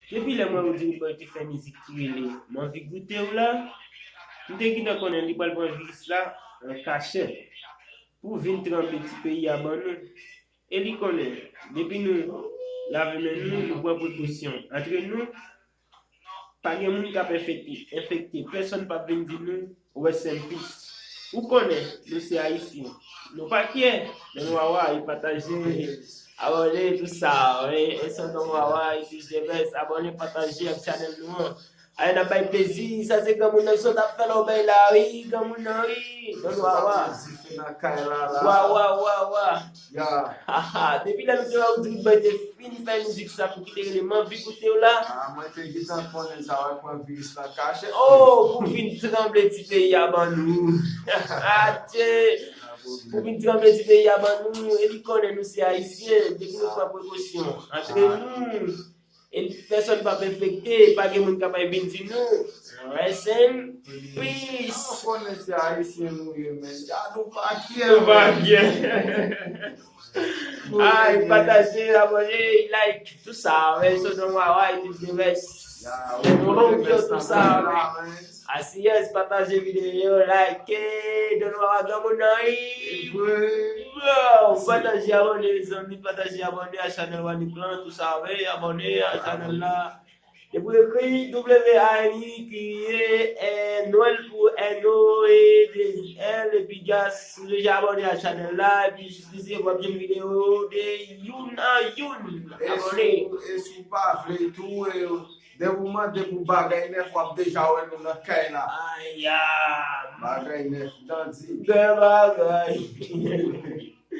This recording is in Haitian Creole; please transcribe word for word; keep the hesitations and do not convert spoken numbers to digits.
Depi lè mwen Rodrigue Boy te fè mizik ki rele M anvi goute w la, m te gentan konnen li pral pran viris la an kachèt pou vin tranble ti peyi a ban nou. E li konnen, depi nou lave men nou, nou pran prekosyon antre nou, pa gen moun k ap enfekte, enfekte. Pèsonn p ap vin di nou rest in peace. Ou konnen, nou se Ayisyen. Nou pa kyè, men nou wawa, e pataje, abòne, tou sa, wi. E se Don Wawa, e se Jebes, abòne, pataje ak chanèl nou an. Ay, n ap bay plezi, sa se granmoun nan sot ap fè lòbèy la, wi, granmoun nan, wi. Don Wawa. Dife nan kay la, la. Wawa, wawa. Ya. Haha, depi lè nou te wè Rodrigue Boy te fin fè mizik sa pou ki te rele M anvi goute w la. Ah, mwen te gentan konnen sa va pran viris nan kachèt. Oh, pou vin tranble ti peyi a ban nou. Adje. Pou vin tranble ti peyi a ban nou. E li konnen nou se Ayisyen. Depi nou pran prekosyon antre nou. E pèsonn p ap enfekte, pa gen moun k ap vin di nou. Rest in peace. Ou konnen se Ayisyen nou ye, men. Gad ou pa kyè, nou pa kyè. Ay, pataje, abòne, like, tou sa, men. Se Don Wawa, e tout le rest. Ya, wi, tout le rest, tou sa, men. Asiyès, pataje videyo, like, Don Wawa granmoun nan, wi. Bro, pataje, abòne, zanmi, pataje, abòne a chanèl Wanik lan, tou sa, wi, abòne a chanèl la. Depi w ekri W A N I K E N O L pou N O E de L, epi gas, ou deja abòne a chanèl la, epi jis lise, w ap jwenn videyo de youn an youn. Abòne. E si w pa vle tou, e Depi w mande pou bagay nèf, w ap deja wè nou nan kay la. Aya. Bagay nèf, dandi. Bèl bagay.